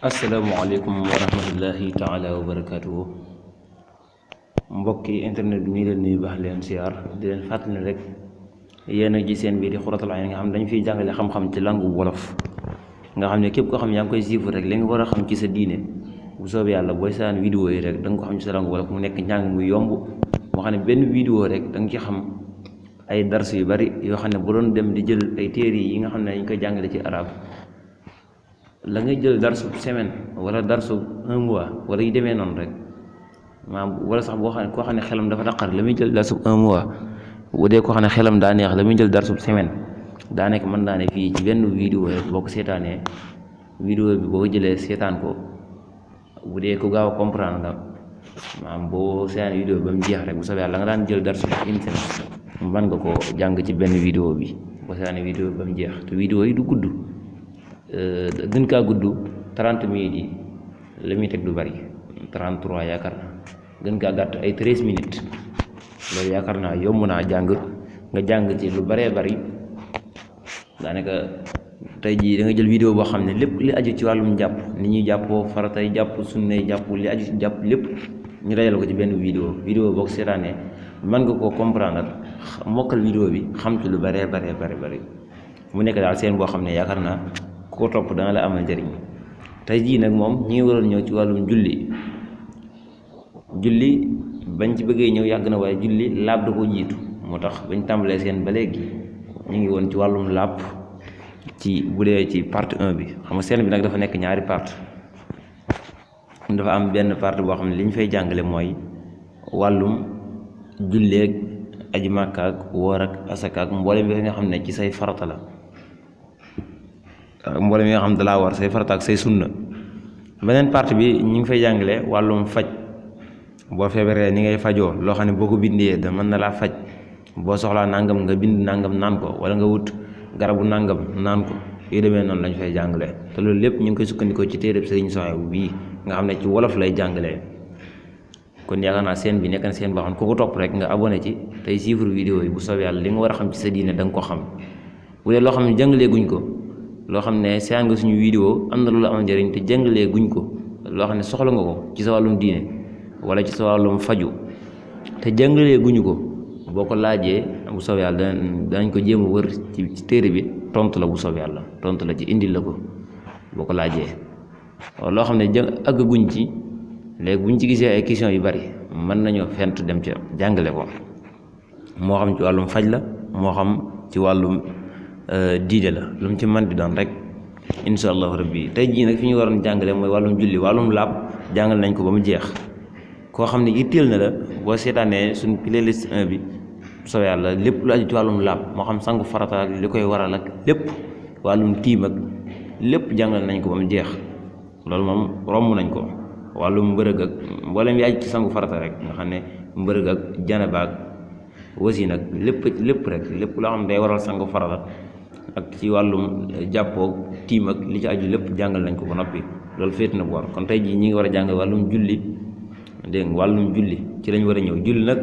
asalaamaaleykum wa rahmatullahi taala wa barakaatuhu. Mbokki internet bi ñu leen nuyu baax leen siyaar di leen fàttali rek yéen a ji seen bii di Xuratul Ayni nga xam ne dañu fiy jàngale xam-xam ci langue wolof nga xam ne képp koo xam ne yaa ngi koy suivre rek li nga war a xam ci sa diine bu soobee yàlla booy saan vidéo yi rek da nga ko xam ci sa langue wolof mu nekk njàng mu yomb moo xam ne benn vidéo rek da nga ci xam ay dars yu bari yoo xam ne bu doon dem di jël ay téere yi nga xam ne dañ koy jàngale ci arab la ngay jël darsu semaine wala darsu un mois wala yu demee noonu rek maanaam wala sax boo xam ne koo xam ne xelam dafa naqar la muy jël darsu un mois bu dee koo xam ne xelam daa neex la muy jël darsu semaine daa nekk mën naa ne fii ci benn vidéo rek boo ko seetaanee vidéo bi boo ko jëlee seetaan ko bu dee ko gaaw a comprendre nga maanaam boo seetaan vidéo bi ba mu jeex rek bu soobee yàlla la nga daan jël darsu une semaine mën nga ko jàng ci benn vidéo bi boo seetaanee vidéo bi ba mu jeex te vidéo yi du gudd. gën kaa gudd 30 minutes yi la muy teg du bari 33 yaakaar naa gën kaa gàtt ay 13 minutes loolu yaakaar naa yomb naa jàng nga jàng ci lu baree bari daanaka tey jii da nga jël vidéo boo xam ne lépp li aju ci wàllum jàpp ni ñuy jàppoo faratay jàpp sunnay jàpp li aju ci jàpp lépp ñu dajal ko ci benn vidéo boo ko seetaanee mën nga koo comprendre mokkal vidéo bi xam ci lu baree bari mu nekk daal seen boo xam ne yaakaar naa ko topp dana la amal njëriñ tey jii nag moom ñi ngi waroon ñëw ci wàllum julli bañ ci bëggee ñëw yàgg na waaye julli laab da ko jiitu moo tax bañ tàmbalee seen ba léegi ñu ngi woon ci wàllum laab ci bu dee ci partie 1 bi xam nga seen bi nag dafa nekk ñaari partie dafa am benn partie boo xam ne li ñu fay jàngale mooy wàllum julleeg aji màkka ak woor ak asaka ak mboolem bi nga xam ne ci say farata la mboolem yi nga xam ne dalaa war say farata ak say sunna beneen partie bi ñu ngi fay jàngale wàllum faj boo feebaree ni ngay fajoo loo xam ne boo ko bindee da mën na laa faj boo soxlaa nangam nga bind nangam naan ko wala nga wut garabu nangam naan ko yu demee noonu lañ fay jàngale te loolu lépp ñu ngi koy sukkandikoo ci téereb Sëriñ Suhaybu bii nga xam ne ci wolof lay jàngalee kon yaakaar naa seen bi nekk na seen boo xam ne ku ko topp rek nga abonné ci tey suivre vidéo yi bu soobee yàlla li nga war a xam ci sa diine da nga ko xam bu dee loo xam ne jàngalee guñ ko loo xam ne seetaan nga suñu vidéo am na lu la am njëriñ te jàngalee guñ ko loo xam ne soxla nga ko ci sa wàllum diine wala ci sa wàllum faju te jàngalee guñu ko boo ko laajee bu soobee yàlla danañ ko jéem a wër ci téere bi tontu la bu soobee yàlla tontu la ci indil la ko boo ko laajee loo xam ne àgg guñ ci léegi buñ ci gisee ay questions yu bari mën nañoo fent dem ca jàngale ko moo xam ci wàllum faj la moo xam ci wàllum diide la lu mu ci mën di doon rek insha allahu rabbi tey jii nag fi ñu waroon jàngale mooy wàllum julli wàllum laab jàngal nañ ko ba mu jeex koo xam ne yitteel na la boo seetaanee suñ playlist 1 bi soo yàlla lépp lu aju ci wàllum laab moo xam sangu farata ak li koy waral ak lépp wàllum tiim ak lépp jàngal nañ ko ba mu jeex loolu moom romb nañ ko wàllum mbërëg ak mboolem yi aju ci sangu farata rek nga xam ne mbërëg ak janaba ak wasi nag lépp rek lépp loo xam ne day waral sangu farata ak ci wàllum jàppoo tiim ak li ci aju lépp jàngal nañ ko ba noppi loolu féet na boor kon tey jii ñi ngi war a jàngal wàllum julli dégg nga wàllum julli ci lañ war a ñëw julli nag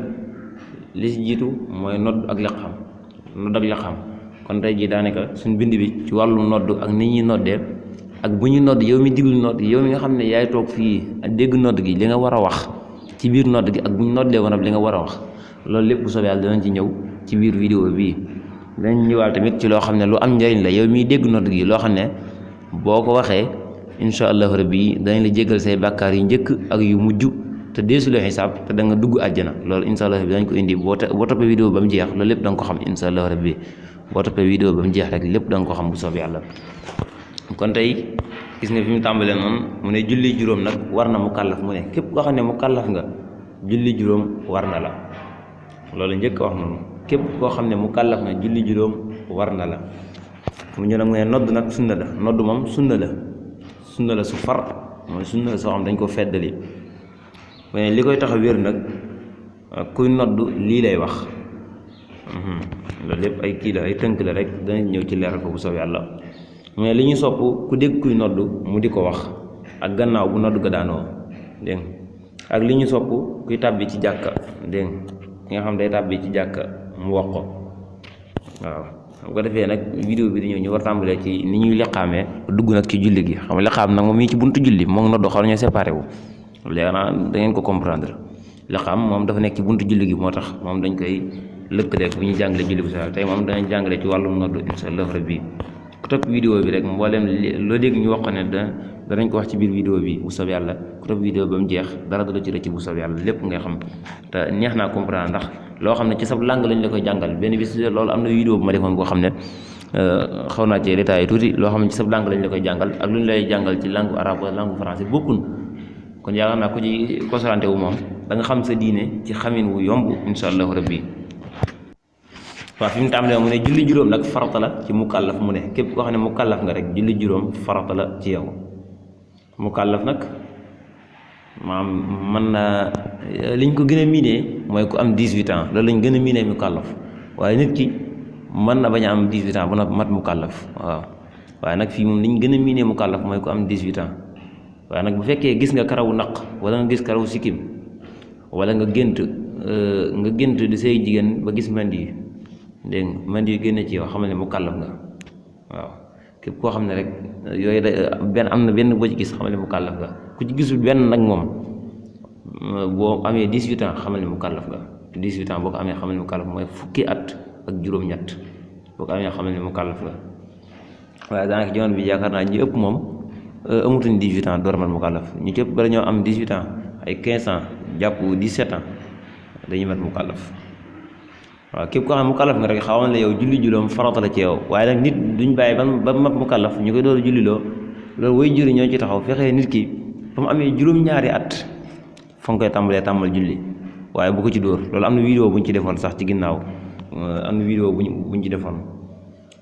li ci jiitu mooy nodd ak liqaam kon tey jii daanaka suñ bind bi ci wàllum nodd ak ni ñuy noddee ak bu ñu nodd yow mi diglu nodd yow mi nga xam ne yaay toog fii ak dégg nodd gi li nga war a wax ci biir nodd gi ak bu ñu noddee woon li nga war a wax loolu lépp bu soobee yàlla danañ ci ñëw ci biir vidéo bii danañ ñëwaal tamit ci loo xam ne lu am njëriñ la yow miy dégg nodd gi loo xam ne boo ko waxee insha allahu rabbi danañ la jéggal say bàkkaar yu njëkk ak yu mujj te deesu la xisaab te da nga dugg àjjana loolu insha allah rabbi dañ ko indi boo toppee vidéo ba mu jeex loolu lépp da nga ko xam insha allahu rabbi boo toppee vidéo ba mu jeex rek lépp da nga ko xam bu soobee yàlla kon tey gis nga fi mu tàmbalee noonu mu ne julli juróom nag war na mu kàllaf mu ne képp koo xam ne mu kàllaf nga julli juróom war na la loolu njëkk wax noonu képp koo xam ne mu kàllaf nga julli juróom war na la mu ñu nag mu ne nodd nag sunna la nodd moom sunna la su far mooy sunna la soo xam dañ ko feddali mais li koy tax a wér nag kuy nodd lii lay wax loolu lépp ay kii la ay tënk la rek danañ ñëw ci leeral ko bu soob yàlla mais li ñu sopp ku dégg kuy nodd mu di ko wax ak gannaaw bu nodd ga daanoo dégg ak li ñu sopp kuy tàbbi ci jàkka dégg ki nga xam day tàbbi ci jàkka mu wax ko waaw bu ko defee nag vidéo bi di ñëw ñu war tàmbalee ci ni ñuy liqaamee dugg nag ci julli gi xam nga liqaam nag moom mii ci buntu julli moom noddu xaw nañoo séparé wu léegi nag da ngeen ko comprendre liqaam moom dafa nekk ci buntu julli gi moo tax moom dañ koy lëkkaleeg bu ñuy jàngalee julli bu sa tey moom danañ jàngale ci wàllum noddu insha Allah rabbi ku topp vidéo bi rek mboolem loo dégg ñu wax ne danañ ko wax ci biir vidéo bi bu soob yàlla ku topp vidéo ba mu jeex dara du la ci rëcc bu soob yàlla lépp ngay xam te neex naa comprendre ndax loo xam ne ci sab langue lañ la koy jàngal benn bis loolu am na vidéo bu ma defoon boo xam ne xaw naa ci détaillé tuuti loo xam ne ci sab langue lañ la koy jàngal ak lu ñu lay jàngal ci langue arabe wala langue français bokkun kon yaakaar naa ko ci consolante wu moom da nga xam sa diine ci xamin wu yomb insha allahu rabbi waaw fi mu tàmbalee mu ne julli juróom nag farata la ci mukallaf mu ne képp koo xam ne mukallaf nga rek julli juróom farata la ci yow mukallaf nag maam mën na liñ ko gën a miinee mooy ku am 18 ans loolu lañ gën a miinee mukallaf waaye nit ki mën na bañ a am 18 ans ba na mat mukallaf waaw waaye nag fii moom liñ gën a miinee mukallaf mooy ku am 18 ans waaye nag bu fekkee gis nga karawu naq wala nga gis karawu sikkim wala nga gént di say jigéen ba gis mandi yi dégg nga mandi yi génne ci yow xamal ne mukallaf nga waaw képp koo xam ne rek yooyu benn am na benn boo ci gis xamal ne mukallaf nga ku ci gisul benn nag moom boo amee 18 ans xamal ne mukallaf nga te 18 ans boo ko amee xamal ne mukallaf mooy fukki at ak juróom-ñett boo ko amee xamal ne mukallaf nga waaye daanaka jamono bi yaakaar naa ñi ëpp moom amutuñ 18 ans door man mukallaf ñu ci ëpp bala ñoo am 18 ans ay 15 ans jàpp 17 ans dañuy mat mukallaf waaw képp koo xam ne mukallaf nga rek xawoon la yow julli juróom farata la ci yow waaye nag nit duñ bàyyi ba mat mukallaf ñu koy door julliloo loolu way juri ñoo ci taxaw fexee nit ki ba mu amee juróom-ñaari at fa nga koy tàmbal julli waaye bu ko ci dóor loolu am na vidéo buñ ci defoon sax ci ginnaaw am na vidéo buñ ci defoon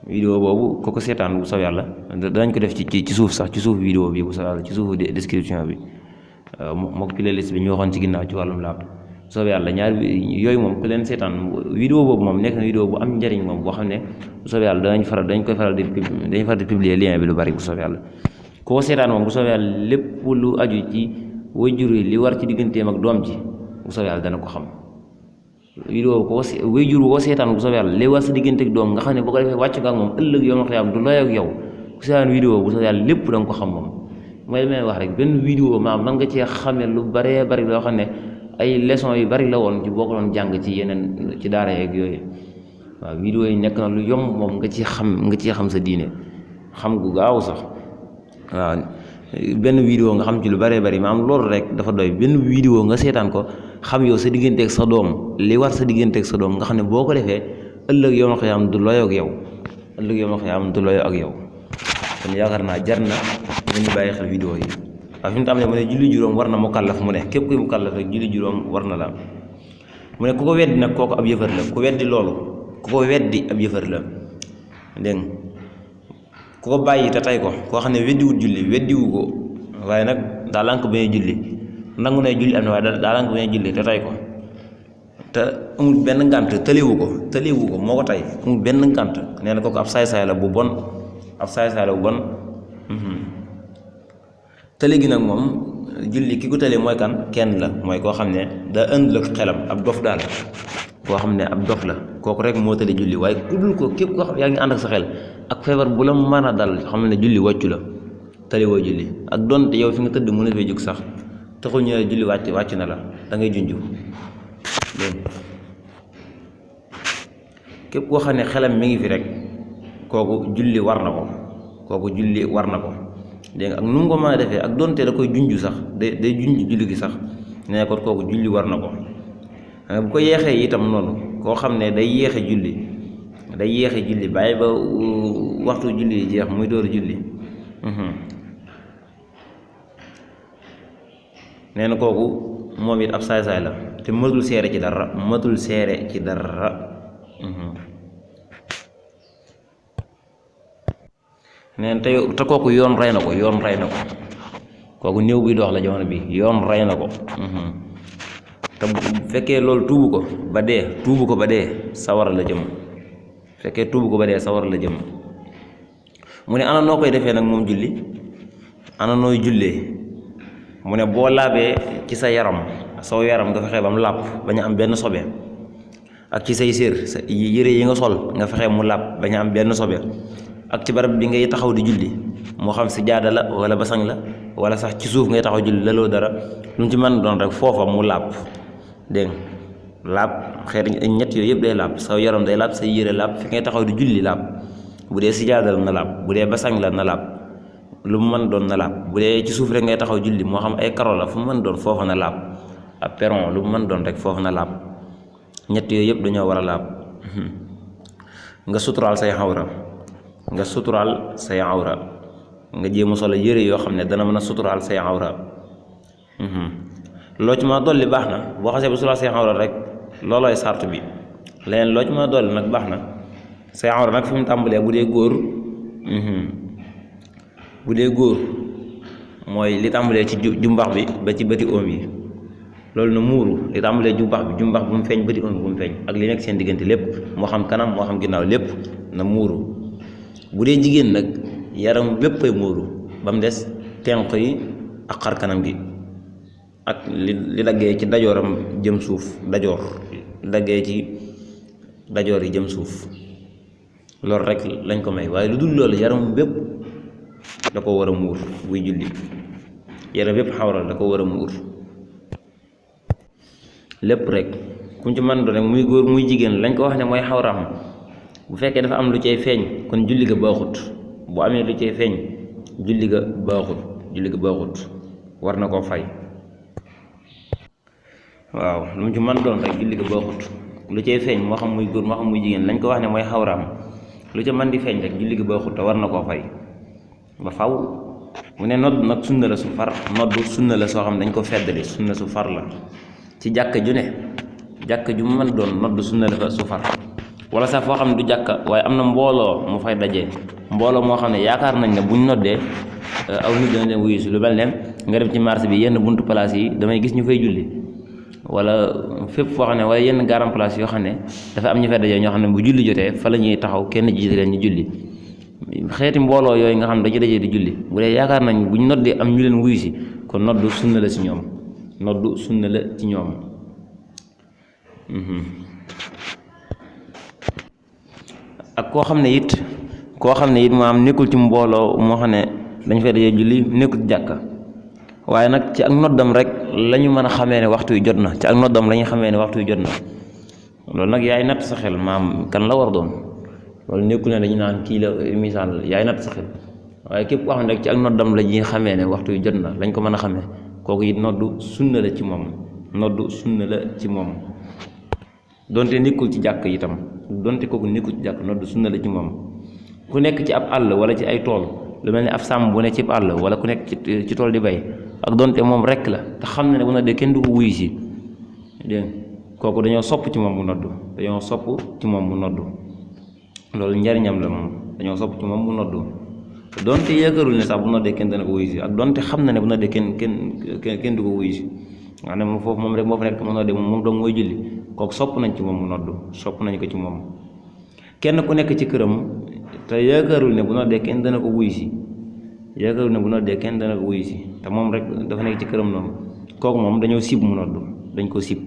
vidéo boobu ko seetaan bu soob yàlla danañ ko def ci suuf sax ci suuf vidéo bi bu soob yàlla ci suufu description bi mook playlist bi ñu waxoon ci ginnaaw ci wàllum laab soob yàlla ñaar yooyu moom ku leen seetaan vidéo boobu moom nekk na vidéo bu am njariñ moom boo xam ne bu soob yàlla dañ koy faral di publier lien bi lu bari bu soob yàlla koo seetaan moom bu soob yàlla lépp lu aju ci waajur yi li war ci digganteem ak doom ji bu soob yàlla dana ko xam vidéo ko waajur woo seetaan bu soob yàlla li war sa diggante ak doom nga xam ne boo ko defee wàcc nga ak moom ëllëg yow ma xëyaam du lay ak yow ku seetaan vidéo bu soob yàlla lépp da nga ko xam moom mooy li may wax rek benn vidéo maam man nga cee xamee lu baree bari loo xam ne ay leçons yu bari la woon ci boo ko doon jàng ci yeneen ci daara yeeg yooyu waaw vidéo yi nekk na lu yomb moom nga ci xam sa diine xam gu gaaw sax waaw benn vidéo nga xam ci lu baree bari maam loolu rek dafa doy benn vidéo nga seetaan ko xam yow sa digganteeg sa doom li war sa digganteeg sa doom nga xam ne boo ko defee ëllëg yow ma xëyaam du loyoo ak yow kon yaakaar naa jar na ñu bàyyi xel vidéo yi waaw fi mu tàmbalee mu ne julli juróom war na mukallaf mu ne képp kuy mukallaf rek julli juróom war na la mu ne ku ko weddi nag kooku ab yëfër la ku weddi loolu ku ko weddi ab yëfër la dégg nga ku ko bàyyi te tey ko koo xam ne weddiwut julli weddiwu ko waaye nag daa lànk bañ a julli nangu ne julli am na waaye daa lànk bañ a julli te tey ko te amul benn ngànt tëlewu ko moo ko tey amul benn ngànt nee na kooku ab saay-saay la bu bon tële gi nag moom julli ki ko tële mooy kan kenn la mooy koo xam ne daa ënd la xelam ab dof daal koo xam ne ab dof la kooku rek moo tële julli waaye ku dul ko képp koo xam yaa ngi ànd ak sa xel ak feebar bu la mën a dal xam ne julli wàccu la tële woo julli ak donte yow fi nga tëdd mën a fee jóg sax taxul ñu julli wàcc na la da ngay junju dégg képp koo xam ne xelam mi ngi fi rek kooku julli war na ko dégg nga ak nu mu ko mën a defee ak donte da koy junj sax day junj julli gi sax nee ko kooku julli war na ko bu ko yeexee itam noonu koo xam ne day yeexe julli bàyyi ba waxtu julli jeex muy door julli nee na kooku moom it ab saay-saay la te matul seere ci dara neen te kooku yoon rey na ko kooku néew buy dox la jamono bi yoon rey na ko te bu fekkee loolu tuubu ko ba dee sawara la jëm mu ne ana noo koy defee nag moom julli ana nooy jullee mu ne boo laabee ci sa yaram nga fexe ba mu làpp bañ a am benn sobe ak ci say sér sa yére yi nga sol nga fexe mu laab bañ a am benn sobe ak ci barab bi ngay taxaw di julli moo xam si jaada la wala basang la wala sax ci suuf ngay taxaw julli laloo dara lu mu ci mën doon rek foofa mu laab dégg nga laab xeeti ñett yooyu yëpp day laab sa yaram day laab say yére laab fi ngay taxaw di julli laab bu dee si jaada la na laab bu dee basang la na laab lu mu mën doon na laab bu dee ci suuf rek ngay taxaw julli moo xam ay karo la fu mu mën doon foofa na laab ab perron lu mu mën doon rek foofa na laab ñett yooyu yëpp dañoo war a laab nga suturaal say xawra nga jéem a solo yére yoo xam ne dana mën a suturaal say xawra loo ci ma dolli baax na boo xasee ba suturaal say xawra rek loolooy sart bi leneen loo ci ma dolli nag baax na say xawra nag fi mu tàmbalee bu dee góor mooy li tàmbalee ci jumbax bi ba ci bëti oom yi loolu na muuru li tàmbalee jumbax bu mu feeñ bëti oom bi bu mu feeñ ak li nekk seen diggante lépp moo xam kanam moo xam ginnaaw lépp na muuru bu dee jigéen nag yaram bépp ay muuru ba mu des tenq yi ak xar kanam gi ak li daggee ci dajooram jëm suuf dajoor li daggee ci dajoor yi jëm suuf loolu rek lañ ko may waaye lu dul loolu yaram bépp da ko war a muur buy julli yaram bépp xawra da ko war a muur lépp rek ku ci mën doon rek muy góor muy jigéen lañ ko wax ne mooy xawraam bu fekkee dafa am lu cay feeñ kon julli ga baaxut bu amee lu cay feeñ julli ga baaxut war na koo fay waaw lu mu ci mën doon rek julli ga baaxut lu cay feeñ moo xam muy góor moo xam muy jigéen lañ ko wax ne mooy xawraam lu ca mën di feeñ rek julli ga baaxut te war na koo fay ba faw mu ne nodd nag sunna la su far nodd sunna la soo xam dañ ko feddali sunna su far la ci jàkka ju ne jàkka ju mën doon nodd sunna la fa su far wala sax foo xam ne du jàkka waaye am na mbooloo mu fay dajee mbooloo moo xam ne yaakaar nañ ne buñ noddee aw nit dana leen wuyu si lu mel ne nga dem ci marché bi yenn buntu place yi damay gis ñu fay julli wala fépp foo xam ne wala yenn garam place yoo xam ne dafa am ñu fay dajee ñoo xam ne bu julli jotee fa la ñuy taxaw kenn jiite leen ñu julli xeeti mbooloo yooyu nga xam ne dañu dajee di julli bu dee yaakaar nañ buñ noddee am ñu leen wuyu si kon noddu sunna la ci ñoom ak koo xam ne it maanaam nekkul ci mbooloo moo xam ne dañ fay dajee julli nekkul ci jàkka waaye nag ci ak noddam rek la ñu mën a xamee ne waxtu yu jot na ci ak noddam la ñu xamee ne waxtu yu jot na loolu nag yaay natt sa xel maam kan la war doon loolu nekkul ne dañu naan kii la misaal yaay natt sa xel waaye képp koo xam ne rek ci ak noddam la ñuy xamee ne waxtu yu jot na lañ ko mën a xamee kooku it noddu sunna la ci moom donte nekkul ci jàkk itam donte kooku nekkul ci jàkk noddu sunna la ci moom ku nekk ci ab àll wala ci ay tool lu mel ni ab sàmm bu ne ci àll wala ku nekk ci tool di bay ak donte moom rek la te xam ne bu noddee kenn du ko wuyu si dégg kooku dañoo sopp ci moom mu noddu loolu njariñam la moom dañoo sopp ci moom mu noddu donte yaakaarul ne sax bu noddee kenn dana ko wuyu si ak donte xam na ne bu noddee kenn du ko wuyu si nga ne moom foofu moom rek moo fa nekk mu noddee moom dong mooy julli kooku sopp nañ ci moom mu noddu sopp nañ ko ci moom kenn ku nekk ci këram te yaakaarul ne bu noddee kenn dana ko wuyu si te moom rek dafa nekk ci këram noonu kooku moom dañoo sib mu noddu dañ ko sib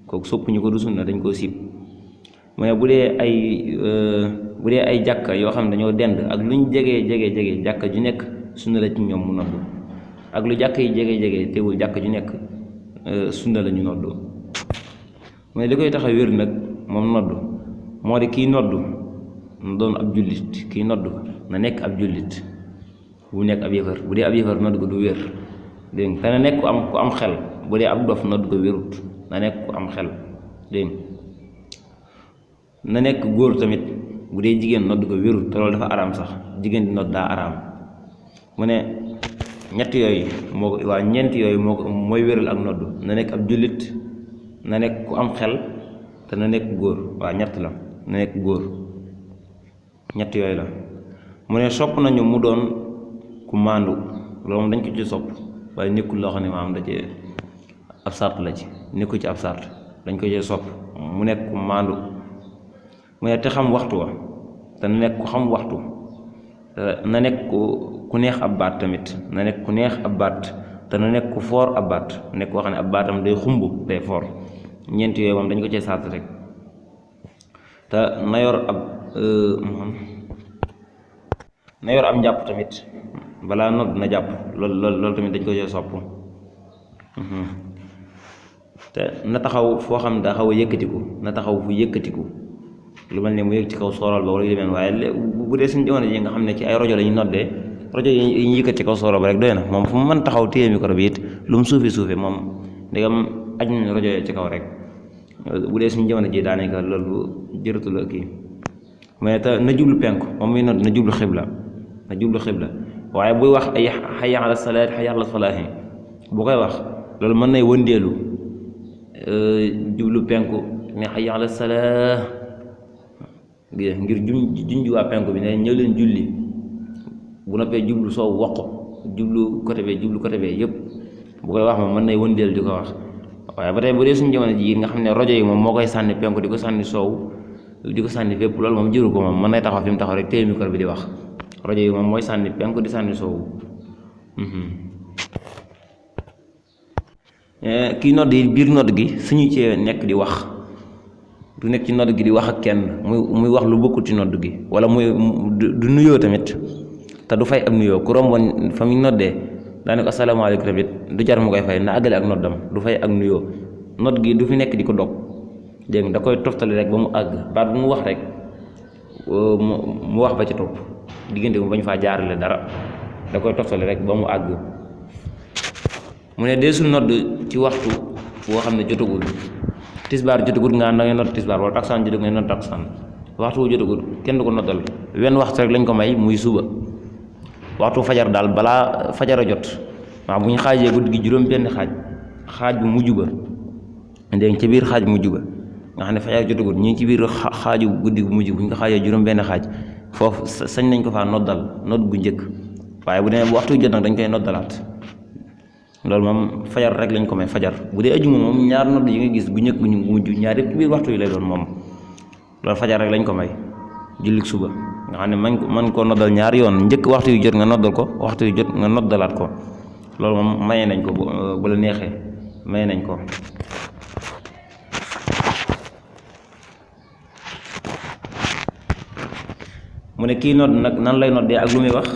kooku soppuñu ko du sunna dañ koo sib mais bu dee ay jàkka yoo xam ne dañoo dend ak lu ñu jege jàkka ju nekk sunna la ci ñoom mu noddu ak lu jàkka yi jege teewul jàkka ju nekk sunna la ñu noddu mais li koy tax a wér nag moom noddu moo di kii noddu na doon ab jullit kii noddu na nekk ab jullit bu nekk ab yëfar bu dee ab yëfar noddu ko du wér dégg nga te na nekk ku am xel bu dee ab dof noddu ko wérut na nekk ku am xel dégg na nekk góor tamit bu dee jigéen nodd ko wérut te loolu dafa araam sax jigéen di nodd daa araam mu ne ñeent yooyu mooy wéral ak nodd na nekk ab jullit na nekk ku am xel te na nekk góor waa ñett la na nekk góor ñett yooyu la mu ne sopp nañu mu doon ku maandu loolu moom dañ ko ci sopp waaye nekkul loo xam ne maanaam da ci ab sart la ci nekkul ci ab sart dañ ko ci sopp mu nekk ku maandu mu ne te xam waxtu wa te na nekk ku xam waxtu na nekk ku neex ab baat tamit na nekk ku neex ab baat te na nekk ku foor ab baat nekk koo xam ne ab baatam day xumb day foor ñeent yooyu moom dañ ko cee sart rek te na yor ab na yor am njàpp tamit balaa nodd na jàpp loolu tamit dañ ko see sopp te na taxaw foo xam daa xaw a yëkkatiku na taxaw fu yëkkatiku lu mel ne mu yëg ci kaw soorool ba wala yu demeen waaye bu dee suñu jamono ji nga xam ne ci ay rajo la ñu noddee rajo yi ñu yëkkat ci kaw soorool ba rek doy na moom fu mu mën taxaw téye micro bi it lu mu suufe moom ndegam aj nañ rajo ci kaw rek bu dee suñu jamono ji daanaka loolu jërëtu la kii mais te na jublu penku moom muy nodd na jublu xibla waaye buy wax ay hayya ala salaat hayya ala falaahi bu koy wax loolu mën nay wëndeelu jublu penku ne hayya ala salaat ngir junj waa penku bi ne ñëw leen julli bu noppee jublu soow wokk jublu côté bee yëpp bu koy wax moom mën nay wëndeelu di ko wax waaye ba tey bu dee suñu jamono ji nga xam ne rajo yi moom moo koy sànni penku di ko sànni soow di ko sànni fépp loolu moom jëru ko moom mën nay taxaw fi mu taxaw rek téye micro bi di wax rajo yi moom mooy sànni penku di sànni soow kii nodd yi biir nodd gi suñu cee nekk di wax du nekk ci nodd gi di wax ak kenn muy wax lu bokkul ci nodd gi wala muy du nuyoo tamit te du fay ak nuyoo ku romboon fa muy noddee daa ne ko asalaamaaleykum tamit du jar mu koy fay na àggale ak noddam du fay ak nuyoo nodd gi du fi nekk di ko dog dégg nga da koy toftale rek ba mu àgg baat bu mu wax rek mu wax ba ci topp diggante mu bañ faa jaarale dara da koy toftale rek ba mu àgg mu ne deesul nodd ci waxtu boo xam ne jotagul tisbaar jotagul nga da ngay nodd tisbaar wala taksaan jotagul nga nodd taksaan waxtu wu jotagul kenn du ko noddal wenn waxtu rek lañ ko may muy suba waxtu fajar daal balaa fajar a jot waaw bu ñu xaajee guddi gi juróom benn xaaj bu mujj ba dégg nga ci biir xaaj bu mujj ba nga xam ne fajar jotagul ñu ngi ci biir xaaju guddi gu mujj bu ñu ko xaajee juróom benn xaaj foofu sañ nañ ko faa nodd gu njëkk waaye bu demee bu waxtu jot nag dañ koy noddalaat loolu moom fajar rek lañ ko may fajar bu dee ajuma moom ñaar nodd yi nga gis gu njëkk gu mujj ñaar yëpp biir waxtu yi lay doon moom loolu fajar rek lañ ko may jullik suba nga xam ne man koo noddal ñaari yoon njëkk waxtu yu jot nga noddal ko waxtu yu jot nga noddalaat ko loolu moom maye nañ ko bu la neexee maye nañ ko mu ne kii nodd nag nan lay noddee ak lu muy wax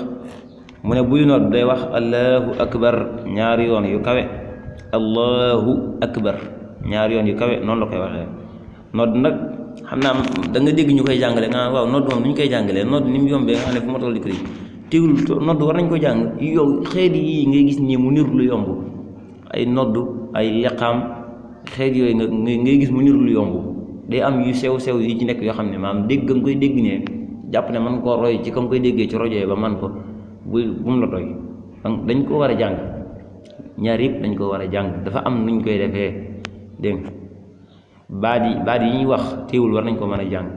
mu ne buy nodd day wax allahu akbar ñaari yoon yu kawe allahu akbar ñaari yoon yu kawe noonu la koy waxee nodd nag xam naa da nga dégg ñu koy jàngale nga waaw nodd moom nu ñu koy jàngalee nodd ni mu yombee nga xam ne fu ma toll di ko tegul nodd war nañ ko jàng yow xeet yi ngay gis nii mu niru lu yomb ay nodd ay yaqaam xeet yooyu ngay gis mu niru lu yomb day am yu sew yi ci nekk yoo xam ne maam dégg nga koy dégg ne jàpp ne man koo roy ci kam koy déggee ci rajo yi ba man ko bu mu la doy dañ ko war a jàng ñaar yëpp dañ ko war a jàng dafa am nuñ koy defee dégg nga baat yi ñuy wax teewul war nañ ko mën a jàng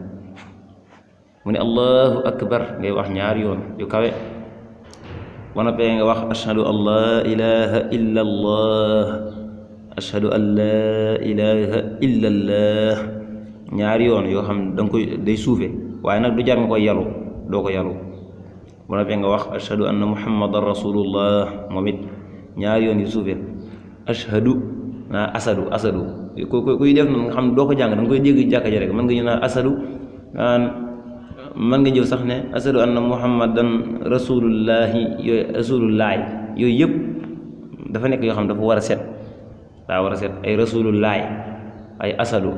mu ne allahu akbar ngay wax ñaari yoon yu kawe ba noppee nga wax ashhadu an laa ilaha illa allah ashhadu an laa ilaha illa allah ñaari yoon yoo xam da nga koy day suufe waaye nag du jar nga koy yalu doo ko yalu ba noppee nga wax ashhadu anna muhammadan rasulullah moom it ñaari yoon yu suufe ashhadu asadu kuy def noonu nga xam ne doo ko jàng da nga koy dégg jàkka ja rek mën nga ñu naan asadu mën nga jëw sax ne asadu anna muhammadan rasulullahi yooyu yëpp dafa nekk yoo xam dafa war a set ay rasulullahi ay asadu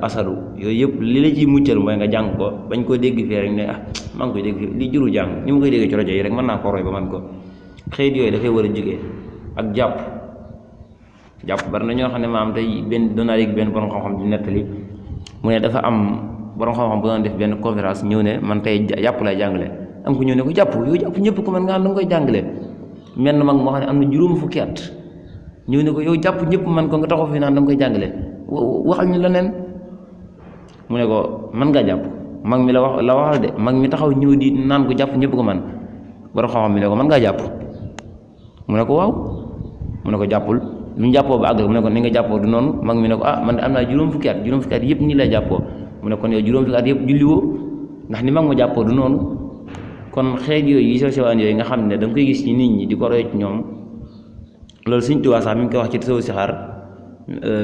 yooyu yëpp li la ciy muccal mooy nga jàng ko bañ koo dégg fii rek ne maa ngi koy dégg fii li juru jàng ni ma koy dégg ci rajo yi rek mën naa ko roy ba man ko xëyit yooyu dafay war a jógee ak jàpp bari na ñoo xam ne maam tey doon naa dégg benn borom xam-xam di nettali mu ne dafa am borom xam-xam bu doon def benn conférence ñëw ne man tey jàpp lay jàngale am ko ñëw ne ko jàpp ñëpp ko man nga am da nga koy jàngale menn mag moo xam ne am na juróom fukki at ñëw ne ko yow jàpp ñëpp man ko nga taxaw fi naan da nga koy jàngale waxal ñu leneen mu ne ko man nga jàpp mag mi la waxal de mag mi taxaw ñëw di naan ko jàpp ñëpp ko man borom xam-xam bi ne ko man ngaa jàpp mu ne ko waaw mu ne ko jàppul lu ñu jàppoo ba àggal mu ne ko ni nga jàppoo du noonu mag mi ne ko man de am naa juróom fukki at yëpp nii lay jàppoo mu ne kon yow juróom fukki at yëpp julliwoo ndax ni mag ma jàppoo du noonu kon xeet yooyu yi sewaan yooyu nga xam ne da nga koy gis ci nit ñi di ko roy ci ñoom loolu Sëñ Tuubaa sax mi ngi koy wax ci tasawuf sixaar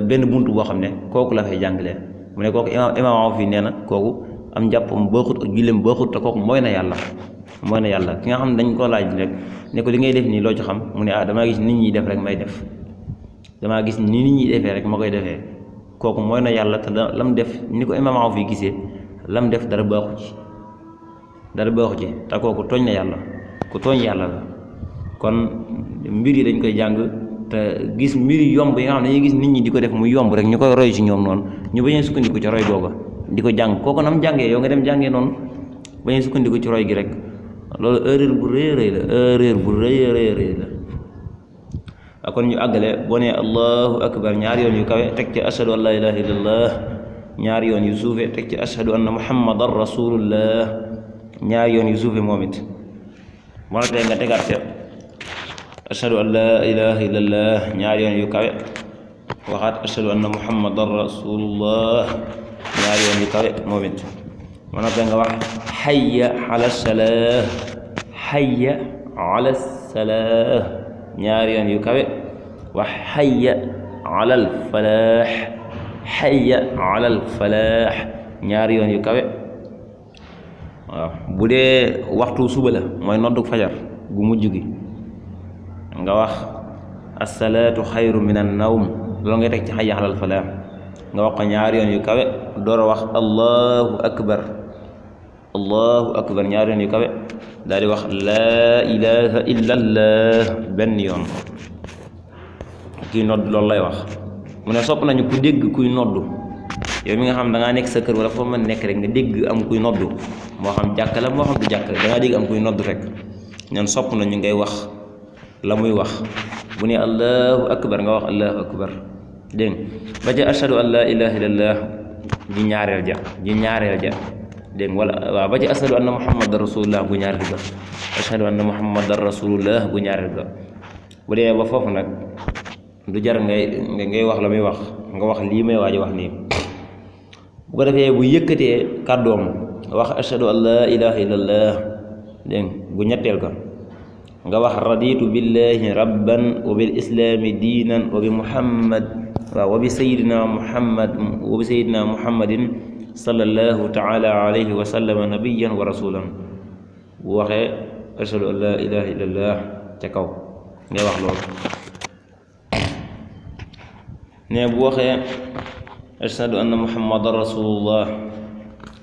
benn buntu boo xam ne kooku la fay jàngalee mu ne kooku imaam fi nee na kooku am njàppam baaxut ak julleem baaxut te kooku mooy na yàlla ki nga xam ne dañ koo laaj rek ne ko li ngay def nii loo ci xam mu ne damaa gis nit ñi def rek may def damaa gis ni nit ñi defee rek ma koy defee kooku mooy na yàlla te lam def ni ko imaam Awf fi gisee lam def dara baaxu ci te kooku tooñ na yàlla ku tooñ yàlla la kon mbir yi dañ koy jàng te gis mbir yi yomb yi nga xam ne dañuy gis nit ñi di ko def muy yomb rek ñu koy roy ci ñoom noonu ñu bañ a sukkandiku ci roy googa di ko jàng kooku nam jàngee yow nga dem jàngee noonu bañ a sukkandiku ci roy gi rek loolu erreur bu rëy la kon ñu àggale boo nee allahu akbar ñaari yoon yu kawe teg ci ashhadu an la ilaha illallah ñaari yoon yu suufe teg ci ashhadu anna muhammadan rasulullah ñaari yoon yu suufe moom it moo na tey nga tegaat ca ashhadu an la ilaha illallah ñaari yoon yu kawe waxaat ashhadu anna muhammadan rasulullah ñaari yoon yu kawe moom it moo na tey nga wax hayya ala salah ñaari yoon yu kawe wax hayya alal falaax ñaari yoon yu kawe waaw bu dee waxtu suba la mooy noddu fajar gu mujj gi nga wax assalaatu xayru min an nawm loolu ngay teg ci hayya alal falaax nga wax ko ñaari yoon yu kawe door a wax allahu akbar ñaari yoon yu kawe daal di wax laa ilaha illallah benn yoon kii nodd loolu lay wax mu ne sopp nañu ku dégg kuy noddu yow mi nga xam da ngaa nekk sa kër wala foo mën nekk rek nga dégg am kuy noddu moo xam jàkk la moo xam du jàkk da ngaa dégg am kuy noddu rek ñoom sopp nañu ngay wax la muy wax bu ne allahu akbar nga wax allahu akbar dégg ba ca ashhadu an laa ilaha illallah ji ñaareel ja dégg wala waaw ba ci ashhadu anna muhammadan rasulullah gu ñaareel ga ashhadu anna muhammadan rasulullah gu ñaareel ga bu dee ba foofu nag du jar ngay wax la muy wax nga wax lii may waaj wax nii bu ko defee bu yëkkatee kàddoom wax ashhadu an laa ilaha illallah dégg gu ñetteel ga nga wax raditu billahi rabban wa bil islami diinan wa bi muhammad wa bi sayidina muhammadin sallallahu taala alayhi wa sallam nabiyan wa rasulan bu waxee ashhadu an la ilaha illallah ca kaw ngay wax loolu ne bu waxee ashhadu anna muhammadan rasulullah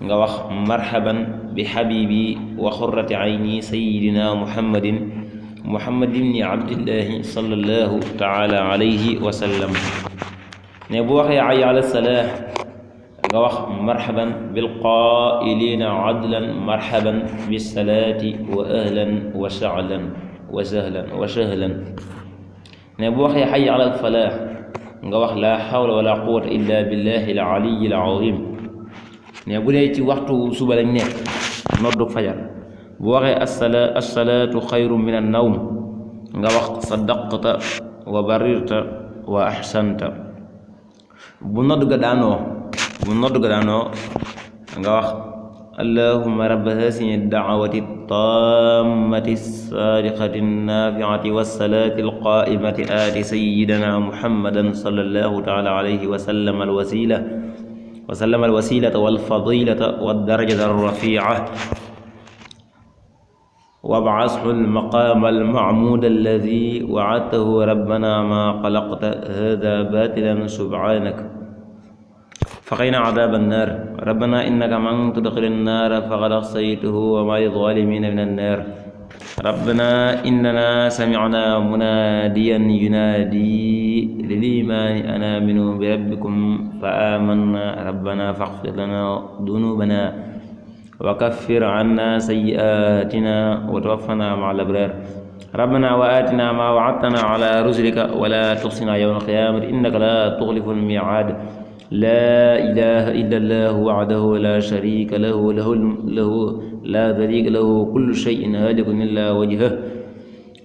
nga wax marhaban bi habibi wa xurrati ayni sayidina muhammadin ibni abdillahi sallallahu taala alayhi wa sallam ne bu waxee hayya ala salah nga wax marhaban bil qaa'iliina adlan marhaban bis salaati wa ahlan wa sahlan ne bu waxee hayya alal falaax nga wax laa hawla wala quwwata illa billahi al aliyyi al azim ne bu dee ci waxtu suba lañ nekk noddu fajar bu waxee assalaatu xayru min an nawm nga wax saddaqta wa barirta wa ahsanta bu nodd ga daanoo nga wax allahumma rabba haasihi da'wati tammati saadiqati naafi'ati wassalaati alqaa'imati aati sayyidina muhammadan sallallahu ta'ala alayhi wa sallam alwasilata walfadilata waddarajata arrafi'a wab'ashu almaqaama alma'muuda allazii wa'adtahu rabbana maa xalaqta haadha baatilan subhaanaka فقنا عذاب النار ربنا إنك من تدخل النار فقد أخزيته وما للظالمين من النار ربنا إننا سمعنا مناديا ينادي للإيمان أن آمنوا بربكم فآمنا ربنا فاغفر لنا ذنوبنا وكفر عنا سيئاتنا وتوفنا مع الأبرار ربنا وآتنا ما وعدتنا على رسلك ولا تخزنا يوم القيامة إنك لا تخلف الميعاد لا إله إلا الله وحده لا شريك له لا شريك له كل شيء هالك إلا وجهه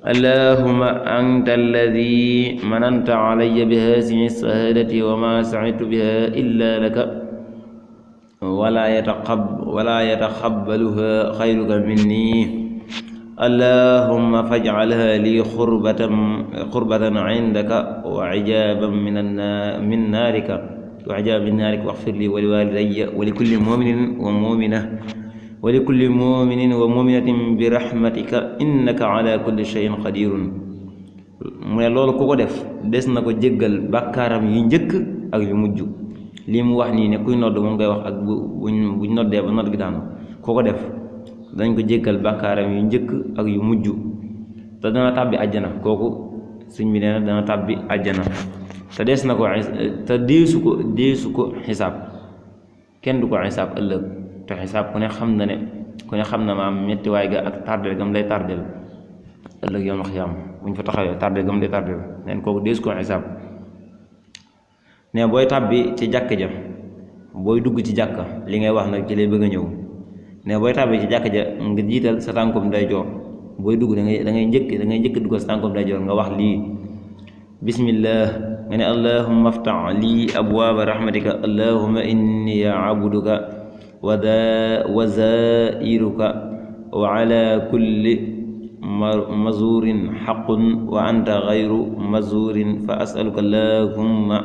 اللهم أنت الذي مننت علي بهذه الشهادة وما سعدت بها إلا لك ولا يتقبلها خيرك مني اللهم فاجعلها لي قربة عندك وعجابا من نارك wa ajaabi naarik waxfir li wa li walidayya wa li kulli muminin wa mumina wa li kulli muminin wa muminatin bi rahmatika innaka ala kulli shay'in qadirun. mu ne loolu ku ko def des na ko jéggal bàkkaaram yu njëkk ak yu mujj. lii mu wax nii ne kuy nodd moom ngay wax ak buñ noddee ba nodd gi daanu ku ko def dañ ko jéggal bàkkaaram yu njëkk ak yu mujj te dana tàbbi àjjana. kooku sëñ bi nee na dana tàbbi àjjana te deesu ko xisaab. kenn du ko xisaab ëllëg te xisaab ku ne xam na maam metti waay ga ak tardel gam lay tardel ëllëg yoom xiyaam buñ fa taxawee tardel gam lay tardel neen kooku deesu ko xisaab. ne booy tàbbi ci jàkk ja booy dugg ci jàkka li ngay wax nag ci lay bëgg a ñëw. ne booy tàbbi ci jàkk ja nga jiital sa tànkum ndeyjoor booy dugg da ngay njëkk dugal sa tànkum ndeyjoor nga wax lii bismillah nga ne allahumma aftah lii abwaaba rahmatika allahumma inni abduka wa zairuka wa ala kulli mazurin xaqun wa anta gayru mazurin fa asaluka allahumma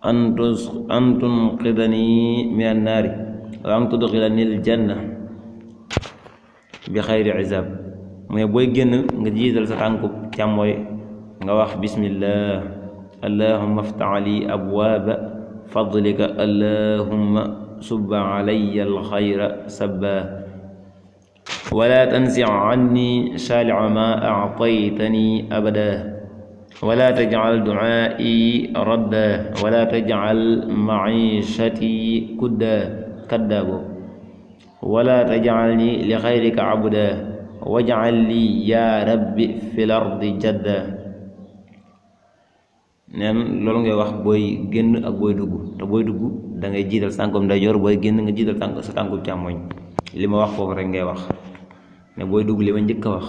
an tunqidani min annaari wa an tudxilani aljanna bi xayri xisaab. mu ne booy génn nga jiital sa tànkub càmmooy nga wax bismillah allahumma aftah li abwaaba fadlika allahumma subba alayya alxayra sabba wala tansi anni saali'a ma a'taytani abada wala tajcal ducaai radda wala tajcal maciishati kadda wala tajcalni li xayrika abda wajcal li ya rabbi fi lardi jadda. neen loolu ngay wax booy génn ak booy dugg te booy dugg da ngay jiital tànkum ndeyjoor booy génn nga jiital sa tànkum càmmoñ. li ma wax foofu rek ngay wax ne booy dugg li ma njëkk a wax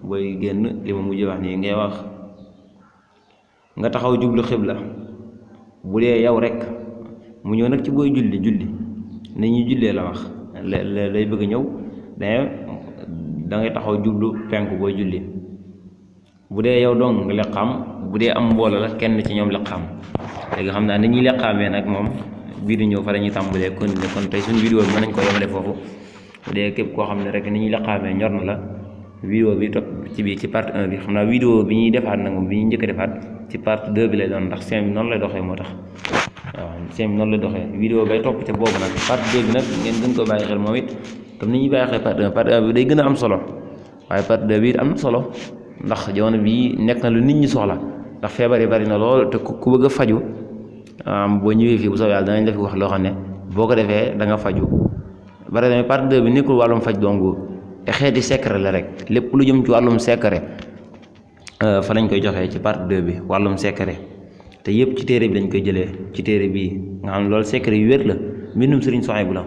booy génn li ma mujj wax nii ngay wax. nga taxaw jublu xibla bu dee yow rek mu ñëw nag ci booy julli ni ñuy jullee la wax lay bëgg ñëw da ngay taxaw jublu penku booy julli. bu dee yow dong nga leqaam bu dee am mbooloo la kenn ci ñoom leqaam. léegi xam naa ni ñuy leqaamee nag moom bii di ñëw fa dañuy tàmbalee kon tey suñu vidéo bi mën nañ ko yemale foofu. bu dee képp koo xam ne rek ni ñuy leqaamee ñor na la vidéo bi topp ci partie 1 bi xam naa vidéo bi ñuy defaat nag moom bi ñuy njëkk a defaat ci partie 2 bi lay doon ndax seen bi noonu lay doxee moo tax waaw seen bi noonu lay doxee vidéo bay topp ca boobu nag partie 2 bi nag ngeen gën ko bàyyi xel moom it comme ni ñuy bàyyi xel partie 1 bi day gën a am solo waaye partie 2 bi it am na solo ndax jamono bii nekk na lu nit ñi soxla ndax feebar yi bari na lool te ku bëgg a faju boo ñëwee fii bu soobee yàlla danañ la fi wax loo xam ne boo ko defee da nga faju. bari na partie 2 bi nekkul wàllum faj dong te xeeti secret la rek lépp lu jëm ci wàllum secret fa lañ koy joxee ci partie 2 bi wàllum secret te yëpp ci téere bi lañ koy jëlee ci téere bii nga xam ne loolu secret yu wér la mbindum Sëriñ Suhaybu la.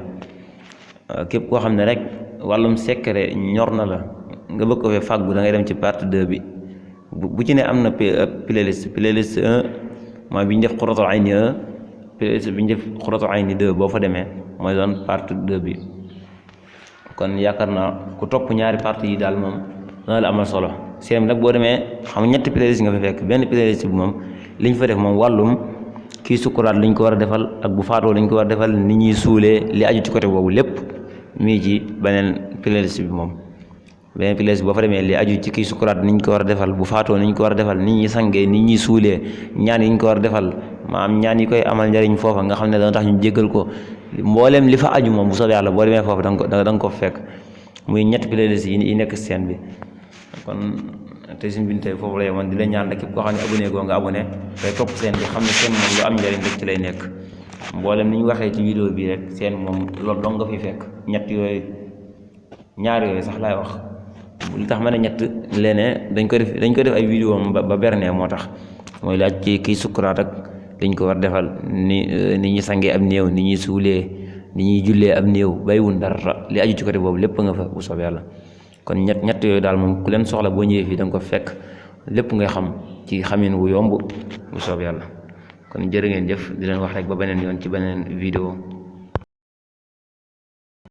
képp koo xam ne rek wàllum secret ñor na la nga bëgg ko fee fàggu da ngay dem ci partie 2 bi bu ci ne am na playlist 1 mooy bi ñu def Qurratul Ayni 1 playlist bi ñu def Qurratul Ayni 2 boo fa demee mooy doon partie 2 bi. kon yaakaar naa ku topp ñaari partie yi daal moom dana la amal solo. seen nag boo demee xam ñetti playlist nga fa fekk benn playlist bi moom liñ fa def moom wàllum kii sukkuraat liñ ko war a defal ak bu faatoo liñ ko war a defal ni ñuy suulee li aju ci côté boobu lépp mii ci beneen playlist bi moom. beneen playlist bi boo fa demee li aju ci kii sukkuraat niñ ko war a defal bu faatoo niñ ko war a defal ni ñuy sangee ni ñuy suulee ñaan yi ñu ko war a defal maanaam ñaan yi koy amal njariñ foofa nga xam ne dana tax ñu jéggal ko mbooleem li fa aju moom bu soobee yàlla boo demee foofu da nga ko fekk muy ñetti playlist yi nekk seen bi. kon te suñ bi tey foofu la yemoon di la ñaan rek képp koo xam ne abonné goo nga abonné tey topp seen bi xam ne seen moom lu am njariñ rek ci lay nekk mboolem ni ñu waxee ci vidéo bii rek seen moom loolu dong nga fi fekk ñett yooyu ñaar yooyu sax laay wax. li tax ma ne ñett léeg dañ ko def ay vidéo ba berne moo tax mooy laaj ci kii sukkuraat ak liñ ko war defal ni ñuy sangee ab néew ni ñuy suulee ni ñuy jullee ab néew bàyyiwun dara li aju ci côté boobu lépp nga fa bu soobee yàlla. kon ñett yooyu daal moom ku leen soxla boo ñëwee fii da nga ko fekk lépp ngay xam ci xamin wu yomb bu soobee yàlla. kon jërë ngeen jëf di leen wax rek ba beneen yoon ci beneen vidéo.